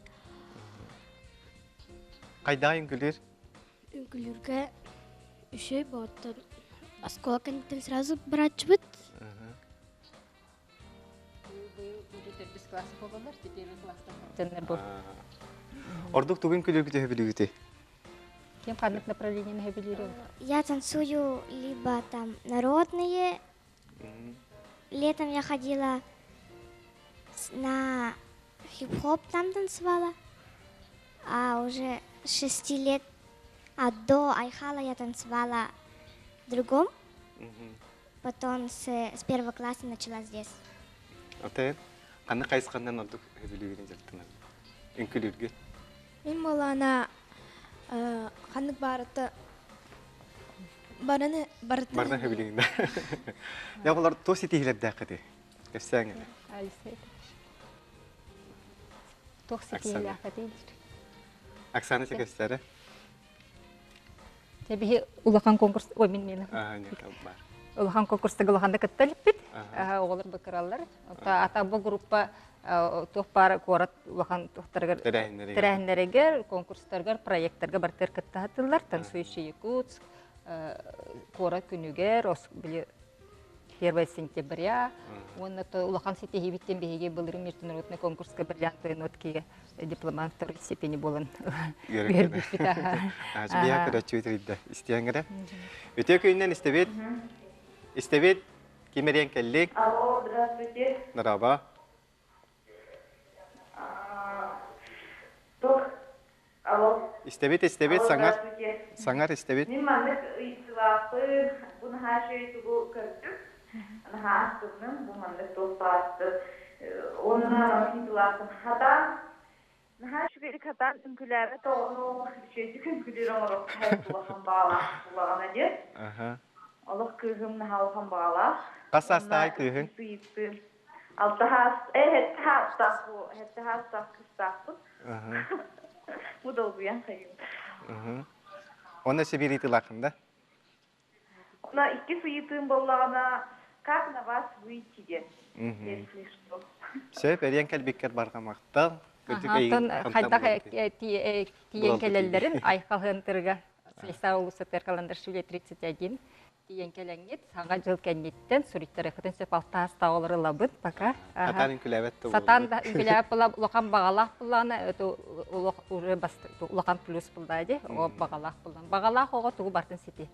Хайдаҕа үҥкүүлүүр? Үҥкүүлүүргэ үчүгэй буолтун оскуола кэнниттэн сразу барааччыбыт. Ордук тугун күлүүргүт өһөбүлүүгүтүй? Ким ханнык направлениени өһөбүлүүрүн? Я танцую либо там народные. Летом я ходила на хип-хоп там танцевала. А уже с 6 лет, а до Айхала я танцевала в другом. Потом с первого класса начала здесь. Атын ханнык хайысханнан ордук өһөбүлүүгүн дьарыктанар? Үҥкүүлүүргүт? Мин буолаана ханнык баарыта бараны барытын Барытын өһөбүлүүгүн да. Я олар туох ситиһилэрдээххити? Кэпсээҥ эрэ. Туох ситиһилээххитий? Оксана кэпсээрэ. Биһи улахан конкурс, ой мин миэнэ. Улахан конкурстага улаханда кытта илиппит. Оҕолор быкыраллар. Ата бу группа туох баар куорат улахан туохтарыгар тэрээһиннэригэр, конкурстарыгар, проекттарга бартыгар кыттаһатыллар. Танцующий Якутск, куорат күнүгэр, били 1 сентября уонна улахан ситиһиибиттэн биһиги былырыын международный конкурска бриллиантовые нотки дипломант второй степени буолан үөрбүппүт. Биһа көрөччү үтүрүйдэ. Истиэҥ эрэ. Үтүө күнүнэн истэбит. Истэбит. Ким эриэн кэллик? Алло, здравствуйте. Здорово. Туох? Алло. Истэбит, истэбит, Алло, саҥар. здравствуйте. Саҥар истэбит. Мин маннык ыйытыылаахпын. Бу наһаа үчүгэй тугу көрдүм. Наһаа астынным. Бу маннык туох баасты. Уонна маннык ыйытыылаахпын. Хатаан Наһаа үчүгэйдик хатаан үҥкүүлээбэт оҕону үчүгэйдик үҥкүүлүүр оҥоруохха улахан баҕалаах булаҕына диэн. Олох кыыһым наһаа улахан баҕалаах. Хас Уонна саастаах кыыһыҥ? иккис ыйытыы алта хаас сэттэ хаастаах бу сэттэ хаастаах кыыстаахпын. Бу долгуйан хайыым. Онно Сибиир ыйытыылааххын да? Онно иккис ыйытыым буоллаҕына как на вас выйти диэн если что. Сөп, эриэн кэлбиккэр барҕа Кырдьык Антон эйигин хайдах хамтан тиийэн кэлэллэрин айхалыантырга Слеса улуусатыгар Каландаршвили 31 тиийэн кэлэҥҥит саҥа дьыл кэнниттэн суруйтарыаххытын сөп алтаас таолар ылабыт пока. Сатаан үҥкүлээбэт да Сатаан да үҥкүлээбэт була улахан баҕалаах буллаҕына это уже улахан плюс буллаа дии оҕо баҕалаах буллан баҕалаах оҕо тугу бартын сити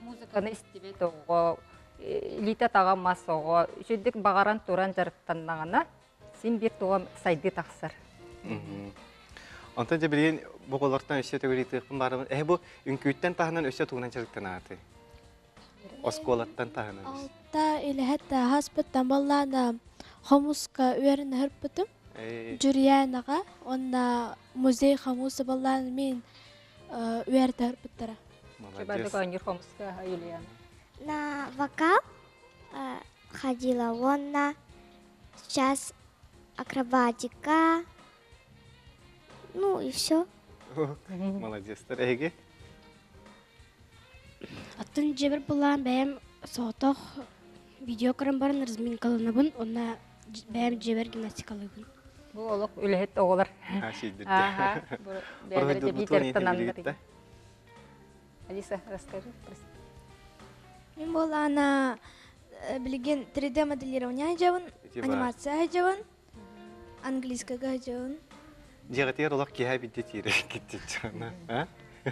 музыканы истибэт оҕо илиитэ таҕа мас оҕо үчүгдүк баҕаран туран дьарыктаннаҕына син биир тугу сайдыы тахсар. Онтон дьэ билигин бу оҕолортон өссө төгүрүтүөхпүн баарыбын. Эһи бу үҥкүүттэн таһынан өссө тугунан дьарыктанааты? Оскуолаттан таһынан. Алта илэһэт хаспыттан баллаана. Хомуска үөрэнэ сырпытым. Дьүрүйээнаҕа уонна музей хомуса баллаан мин үөрэтэ сырпыттара. Молодец. оонньуур хомуска Юлиана. На вокал ходила уонна сейчас акробатика, ну и все. Молодецтар. Эһиги? Аттын дьиэбэр булаан бэйэм соҕотох видео көрөн баран разминкаланабын уонна бэйэм дьиэбэр гимнастикалыыбын. Бу олох үлэһит оҕолор. Ааха, бэйэлэрэ Алиса, расскажи. Мин буолаана билигин 3D моделирование дьабын, анимация дьабын, английскага дьабын. Дьиэҕитигэр олох киһи бидде тиирэ киттиччана.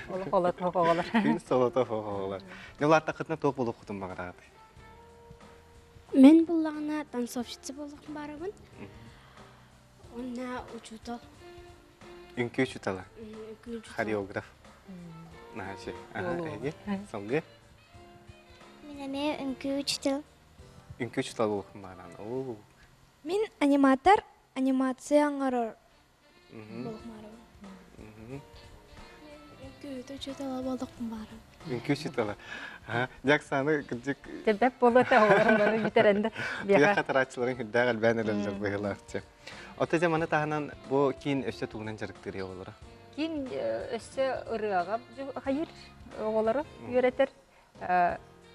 Олох олотох оҕолор. Күн солотох оҕолор. Не улааттаххытына туох буолуоххутун баҕараҕыт? Мен буллаҕына танцовщица буолуохпун баарабын. Уонна учуутал. Үҥкүү учуутала. Хореограф. Наһаа Эһиги? Салгыы? Мин эмиэ үҥкүү учуутал. Үҥкүү учуутала буолуохпун баҕараҕын. Оо. Мин аниматор, анимация оҥорор буолуохмаарабын. Үҥкүүһүт учуутала буолуохпун баарым. Үҥкүү учуутала. Дьаксааны кырдьык Тебеп болуота оҕолорун бары бүтэрэнде. Туйах хатарааччыларын хүрдээх элбээн эрэллэр быһыылаахчы. Оттон дьэ маны таһынан бу киин өссө тугунан дьарыктыыр оҕолоро? Киин өссө ырыаҕа хайыр оҕолору үөрэтэр.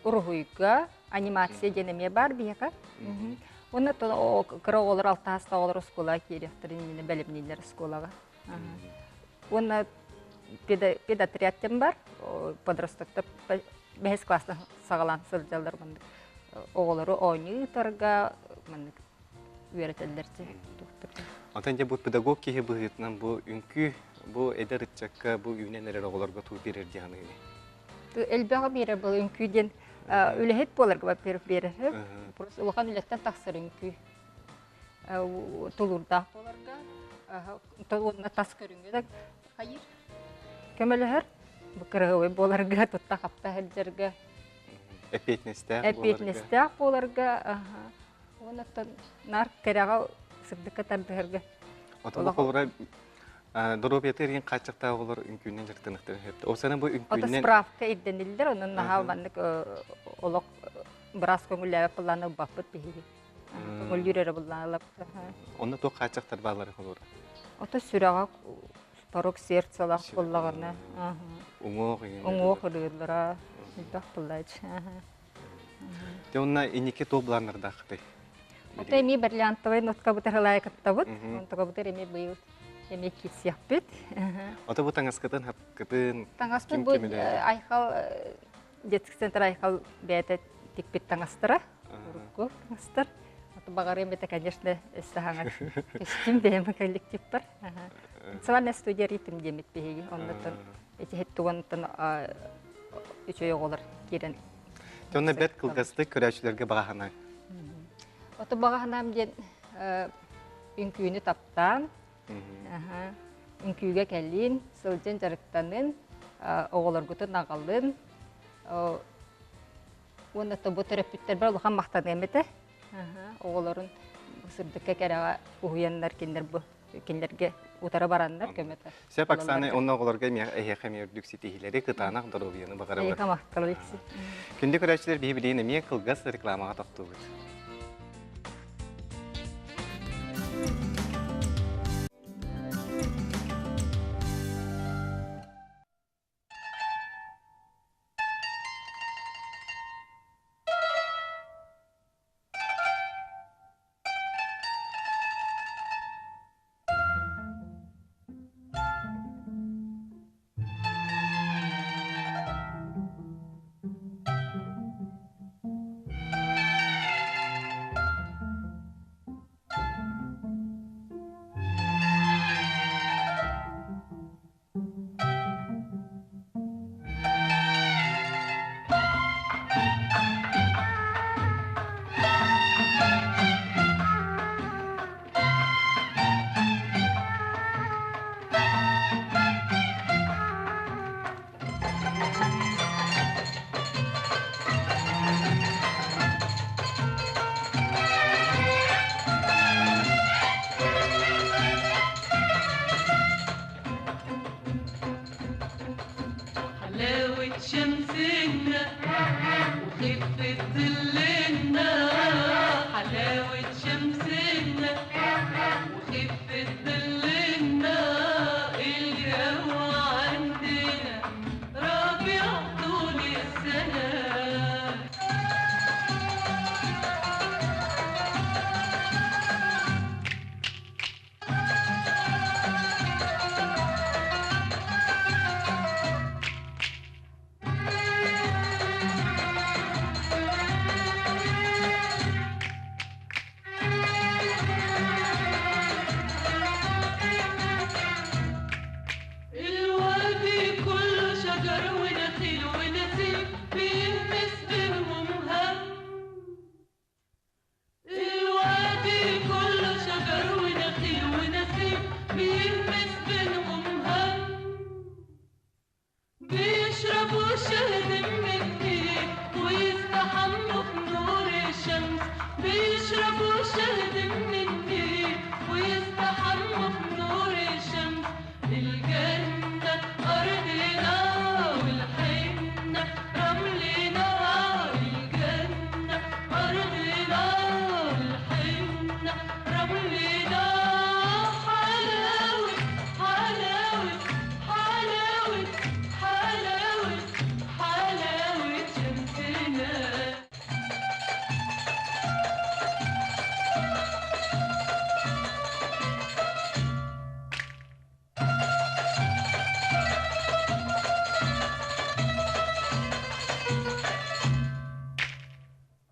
Уруһуйга анимация диэн эмиэ баар биһиэхэ. Уонна кыра оҕолор алтаас оҕолор оскуолаҕа киириэхтэрин иннинэ бэлэмнииллэр оскуолаҕа. Уонна педотряд диэн бар, подростоктар бэһис класстан саҕалаан сылдьаллар маннык оҕолору оонньуу ыытарга маннык үөрэтэллэр Онтон дьэ бу педагог киһи быһыытынан бу үҥкүү бу эдэр ыччакка бу үүнэн эрэр оҕолорго туу биэрэр диэн саныыгын. Элбэҕи биэрэр бұл үҥкүү диэн үлэһит буоларга во-первых биэрэр. Просто улахан үлэттэн тахсар үҥкүү. Тулуурдаах буоларга, уонна тас көрүҥҥэ да хайыр көмөлөһөр. Бу кыраһыабай буоларга, тутта-хапта сылдьарга. Эппиэтинэстээх буоларга. Эппиэтинэстээх буоларга, уонна наар кэрэҕэ сырдыкка тардыһарга. Отон холура доруобуйата эргин хааччахтаах оҕолор үҥкүүнэн дьарыктаныахтарын сөп. Ол сана бу үҥкүүнэн Ото справка ирдэниллэр, онон наһаа маннык олох быраас көҥүллээбэт былааны ылбаппыт биһиги. Көҥүллүүр эрэ былааны ылабыт. Онно туох хааччахтар бааллара холура? Ото сүрэҕэ порог сердцалаах буоллаҕына. Уҥуох Уҥуох ырыылара элбэх буоллааччы. Те онно инники туох былааннардааххытый? Ото эмиэ бриллиантовай ноткабытыр ылаайа кыттабыт. Онтукабытыр эмиэ быйыл эмиэ киирсиэхпит. Ото бу таҥаскытын хапкытын Таҥаспыт бу Айхал детский центр Айхал бэйэтэ тикпит таҥастара. Урукку таҥастар. Ото баҕарыам этэ, конечно, өссө хаҥас көстүүм бэйэм коллективпар. Танцевальная студия ритм диэммит биһиги. Оннуттан ити тугунтан үчүгэй оҕолор киирэн Онно бэрт кылгастык көрөөччүлэргэ баҕа санааҥ. Ото баҕа санаам диэн үҥкүүнү таптаан, үҥкүүгэ кэллин, сылдьан дьарыктанын, оҕолоргутун аҕалын. Уонна бу төрөппүттэрбэр улахан махтаныам этэ. Оҕолорун сырдыкка кэрэҕэ уһуйаннар кинилэр бу кинилэргэ утары бараннар көмөтө. Сөп Оксана, онно оҕолорго эмиэ эһиэхэ эмиэ үрдүк ситиһиилэри, кытаанах доруобуйаны баҕарабын. Эйиэхэ махтал, Алексей. Күндү көрөөччүлэр, биһи билигин эмиэ кылгас рекламаҕа тохтуубут. ظلنا الجو عندنا ربيع طول السنة. الوادي كله شجر ونخيل ونسيم بيهمس بينهم هم. الوادي كله شجر ونخيل ونسيم بيهمس بينهم هم. بيشربوا شهد من النيل ويستحموا في نور الشمس. بيشربوا شهد من النيل ويستحموا في نور الشمس. الجنة أرضنا والحنة رملنا. الجنة أرضنا والحنة رملنا. حلاوة حلاوة حلاوة حلاوة حلاوة شمسنا.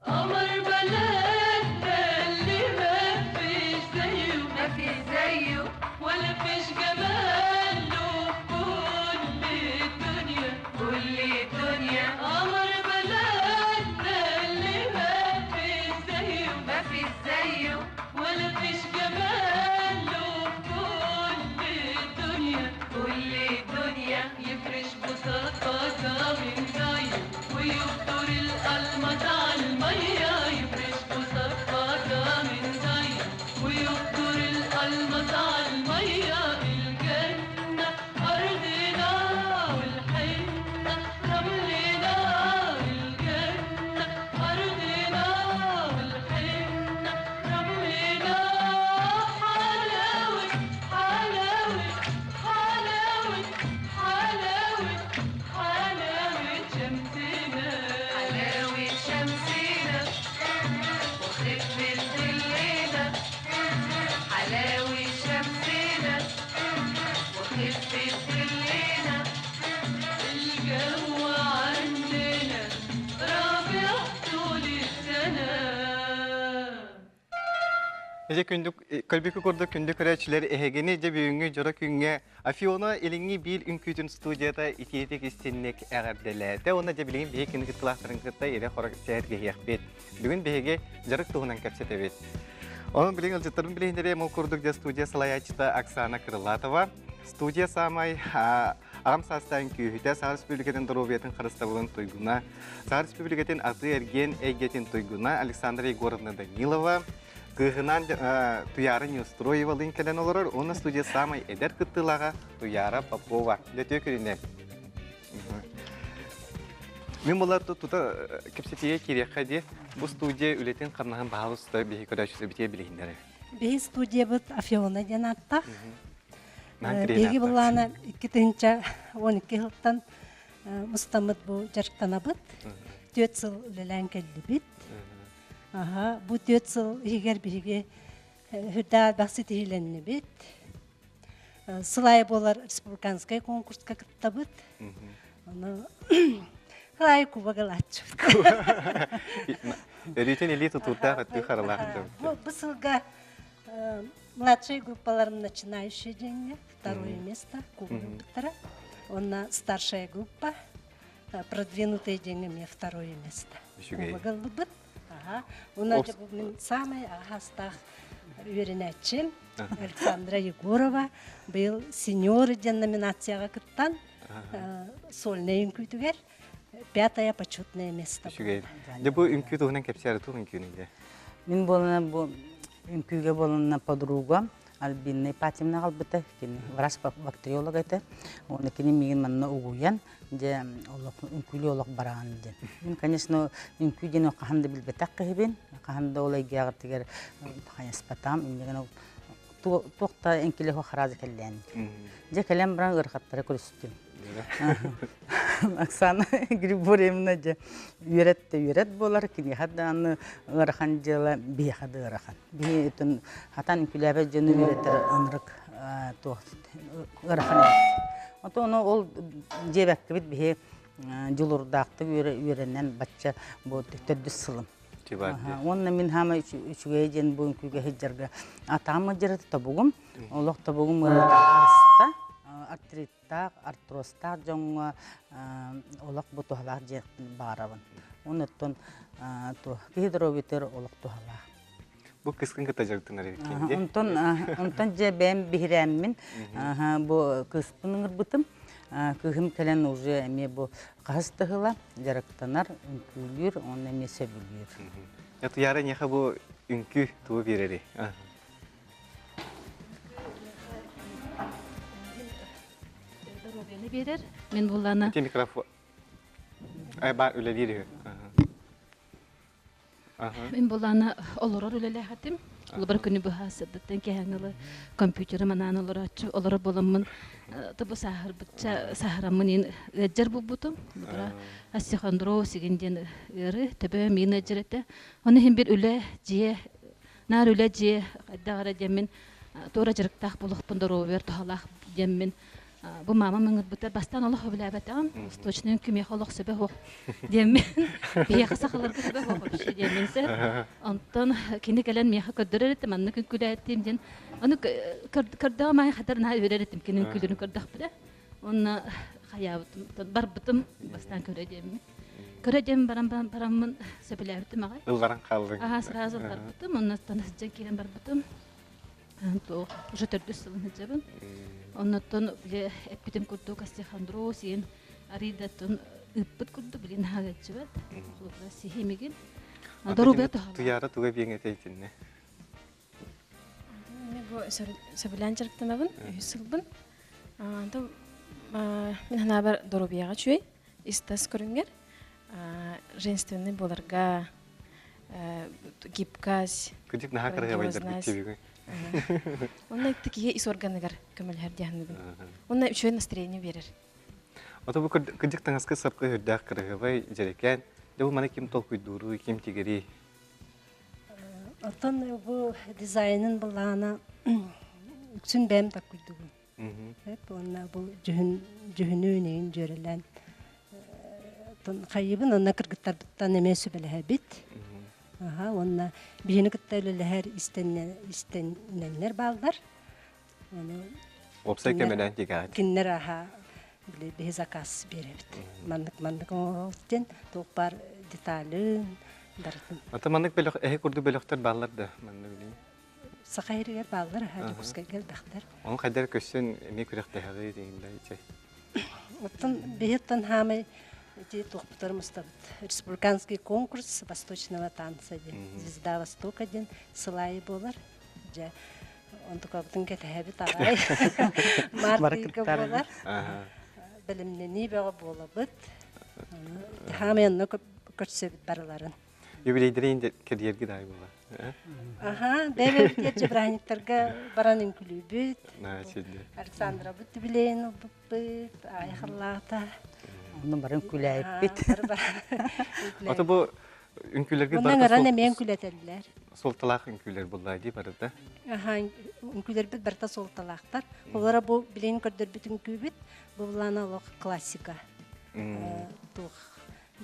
قمر بلدنا اللي ما فيش زيه، ما فيش زيه، ولا فيش جماله في كل الدنيا، كل الدنيا. قمر بلدنا اللي ما فيش زيه، ما فيش زيه، ولا فيش جماله في كل الدنيا، كل الدنيا. يفرش بساطة من زيه ويفطر القلمة على المية. يفرش بساطة من زيه ويفطر القلمة على المية. الجنة أرضنا والحنة رملنا. الجنة أرضنا والحنة رملنا. حلاوة حلاوة حلاوة حلاوة حلاوة شمسنا. حلاوة شمسنا وخفة ظلنا. حلاوة شمسنا وخفة ظلنا. الجو عندنا ربيع طول السنة. Эже күндүк көлбүкү курдук күндү көрөөчүлөр эһегини же бүгүнгү жоро күнгө Афиона илиңи бил үҥкүүтүн студията итиэтик истинник эҕэрдэлээтэ. Уонна дьэ билигин биһиги кини кыттылаахтарын кытта ире хорок сэһэргэһиэхпит. Бүгүн биһиги дьарык туһунан кэпсэтэбит. Онон билигин ылдьыттарын билиһиннэри мол курдук дьэ студия салайааччыта Оксана Крылатова. Студия самай аҕам саастаан күүһүтэ Саха Республикатын доруобуйатын харыстабылын туйгуна, Саха Республикатын атыы эргиэн эйгэтин туйгуна Александра Егоровна Данилова, кыыһынан Туяра Неустроевалыын кэлэн олорор, уонна студия самай эдэр кыттыылааҕа Туяра Попова. Лөтүө күнүнэн. Мин булар тута кэпсэтиигэ киириэххэ дии. Бу студия үлэтин хамнаһын баһаалыста биһи көрөөччүлэр битиэ билиһиннэрэ. Биһи студиябыт Афиона диэн ааттаах. Биһиги былаана 2012 сылтан мустаммыт бу дьарыктанабыт. Түөрт сыл үлэлээн кэллибит. Аха, бу түөрт сыл иһигэр биһиги үрдээх элбэх ситиһиилэннибит. Сыл аайы буолар республиканскай конкурска кыттабыт. Ону сыл аайы кубок ылааччыбыт. Өрүүтүн илии тутуурдаах өттүү харалаах Бу, бу сылга младшай группаларым начинающие деньги, второе место, кубок ылбыттара. Онна старшая группа, продвинутые деньги мне второе место. Үчүгэй. Кубок ылбыт. Ага. Уна мин самый астах үөрэнээччим Александра Егорова быйыл сеньоры диэн номинацияҕа кыттан сольнай үҥкүүтүгэр пятое почетное место. Үчүгэй. Дьэ бу үҥкүү туһунан кэпсээри туох үҥкүүнүй дьэ? Мин буолана бу үҥкүүгэ буолана подруга Альбина Ипатьевна аҕалбыта, кини врач бактериолог этэ. Уонна кини миигин манна угуйан, дьэ олох үҥкүүлүү олох бараҕын диэн. Мин, конечно, үҥкүү диэн хаһан да билбэтэх киһибин, хаһан да ол эйгэҕитигэр хайаспатам, иннигин. Туох да эҥкилэ суох хараазы кэллээн. Дьэ кэлэн баран ыарахаттары көрүстүм. Оксана Григорьевна дьэ үөрэт да үөрэт буолар, киниэхэ даҕаны ыарахан дьыала, биһиэхэ да ыарахан. Биһи өтөн хатан үҥкүүлээбэт дьону үөрэтэр ынырык туох ыарахан эбит. Ото ону ол дьиэбэккэбит биһи дьулуурдаахтык үөрэнэн бачча бу төрдүс сылым. Уонна мин хаама үчүгэй диэн бу үҥкүүгэ сылдьарга атаам ыдьарыта тобугум, олох тобугум ыарыыта ааста. Артриттаах, артрозтаах дьоҥҥо олох бу туһалаах диэхпин баҕарабын. Онуттан киһи доруобуйатыгар олох туһалаах. Бу кыскын кытта дьарыктанар эбиккин дии. Онтон онтон дьэ бэйэм биһирээммин бу кыыспын ыҥырбытым. Кыыһым кэлэн уже эмиэ бу хаһыс да ыла дьарыктанар, үҥкүүлүүр уонна эмиэ сөбүлүүр. Туйаара эйиэхэ бу үҥкүү тугу биэрэрий? Доруобуйаны биэрэр. Мин буллана. Ити микрофон. Ай баар үлэлиир үһү. Мин булаана олорор үлэлээх этим. Олобор күнү быһа сырдыттан кэһэн ылы компьютеры манаан олорооччу олорор буоламмын тобу сааһырбытча сааһыраммын иин ыаддьар булбутум. Олобура остеохондроз сигин диэн ыары төбө миин ыаддьар этэ. Оны иһин бир үлэ дьиэ наар үлэ дьиэ хайдах эрэ диэммин туора дьарыктаах буолуохпун доруобуйар туһалаах диэммин Бу маамам ыҥырбыта бастаан олох сөбүлээбэтэҕим. Восточный үҥкүү олох сөбө суох диэммин. Биһиэхэ сахаларга сөбө суох вообще диэммин сэ. Онтон кини кэлэн миэхэ көрдөрөр этим, маннык үҥкүүлээтим диэн. Ону көрдөҕүм аайы хатар наһаа үөрэр этим кини үҥкүүлэрин көрдөхпүнэ. Онно хайаабытым, барбытым бастаан көрө диэммин. Көрө диэн баран бараммын сөбүлээбитим аҕай. Ылларан хааллыҥ. Аха, сразу ылларбытым, оннуттан сылдьан киирэн барбытым. Туох уже төрдүс сылын сылдьабын. Оннуттан били эппитим курдук остеохондроз иэн арыйдаттан ыыппыт курдук билин хаалаччыбат. Холобура сиһимигин. Доруобуйа туһалаах. Туйаара туга биэҥ этэ итиннэ? Мен бу сөбүлээн дьарыктанабын, үһүс сылбын. Антон мин санаабар доруобуйаҕа үчүгэй, ис-тас көрүҥҥэр женственный буоларга гибкость, Күдүк наһаа кыраһыабайдарбыт тибигин. Онно киһи ис органыгар көмөлөһөр диэхнибин. Онно үчүгэй настроение биэрэр. Ото бу кырдьык таҥаска сапка үрдээх кыраһыабай дьэрэкээн. Дьэ бу маны ким толкуйдууруу, ким тигэрий? Оттон бу дизайнын былаана үксүн бэйэм таккуйдугун. Уонна бу дьүһүн дьүһүнүүн эйин дьүөрэлээн хайыбын онно кыргыттарбыттан эмиэ сүбэлэһэбит. Аха уонна биһини кытта үлэлэһэр истэннэннэр бааллар. Ону Уопсай көмөлөөн тигээт. Кинилэр аха били биһи заказ биэрэбит. Маннык маннык оҥоһук диэн туох баар деталын барытын. Ата маннык бөлөх эһи курдук бөлөхтөр бааллар да манна билигин. Саха иһигэр бааллар, аха Дьокуускайга элбэхтэр. Ону хайдар көссөн эмиэ күрэхтэһэҕи диэҥдэ ичэй. Оттон биһиттэн хаамай ити туохпутар мустабыт. Республиканский конкурс восточного танца диэн, Звезда Востока диэн сылайы буолар. Дьэ, онтукабытын кэтэһэбит аҕай. Март ыйга буолар. Бэлэмнэнии бөҕө буолабыт. Хаамай онно көрсөбүт барыларын. Юбилейдэрин кэрийэрги даай буолар. Аха, бэйэбит бырааһынньыктарга баран үҥкүлүүбүт. Александрабыт юбилейин ылбыппыт, айхаллаата. Онно бары үҥкүүлээбиппит. Ото бу үҥкүүлэргэ Онно ыҥыран эмиэ үҥкүүлэтэллэр. Суолталаах үҥкүүлэр буллаа дии барыта. Аха, үҥкүүлэрбит барыта суолталаахтар. Олора бу билигин көрдөрбүт үҥкүүбүт, бу былаана олох классика. Туох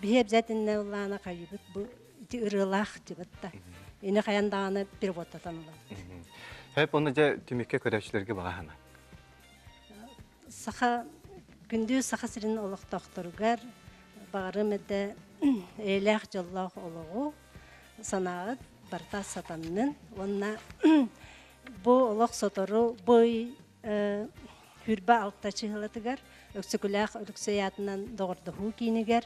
Биһи обязательно ыллаана хайыбыт бу ити ырыалаах дьыбытта. Ини хайан даҕаны переводтатан ылабыт. Хэп оны дьэ түмүккэ көрөөччүлэргэ баҕаһына. Саха күндү Саха сирин олохтоохторугар баҕарым этэ эйэлээх дьоллоох олоҕу санааҕыт барыта сатаннын уонна бу олох сотору бу ый 26 чыһылатыгар Өксөкүлээх Өлөксөй аатынан доҕордоһуу киинигэр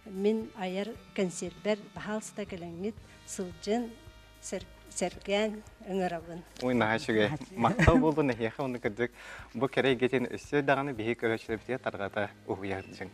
мин айар кэнсиэрбэр баһаалыста кэлэҥҥит сылдьын, сэргээн ыҥырабын. Ой, наһаа үчүгэй. Махтал буоллун эһиэхэ уонна кырдьык бу кэрэ эйгэтин өссө даҕаны биһиги көрөөччүлэрбитигэр тарҕата уһуйар дьиҥ.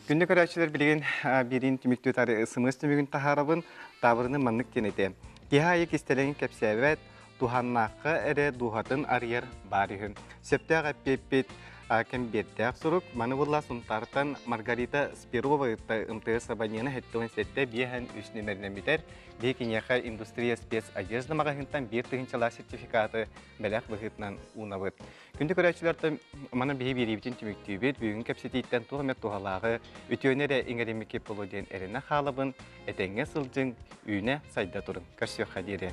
Күндү көрөөччүлэр билигин биириин түмүктүү сымыас түмүгүн таһаарабын. Таабырыны маннык диэн этэ. Киһи аайы кистэлэҥин кэпсээбэт, туһаннаахха эрэ дууһатын арыйар баар үһү. Сөптөөх эппиэппит кэмбиэрдээх сурук. Маны булла Сунтаартан Маргарита Спирова ытта МТС абонена 77 биэһэн үс нүмеринэн бүтэр. Биһи киниэхэ индустрия спецодежда маҕаһыынтан биир тыһыынчалаах сертификаты бэлэх быһыытынан уунабыт. Күндү көрөөччүлэртэн манан биһи биэриибитин түмүктүүбүт. Бүгүн кэпсэтииттэн туох эмэ туһалааҕы, үтүөнү эрэ иҥэриммиккит буолуо диэн эрэнэ хаалабын. Этэҥҥэ сылдьыҥ, үүнэ сайда туруҥ. Көрсүөххэ диэри.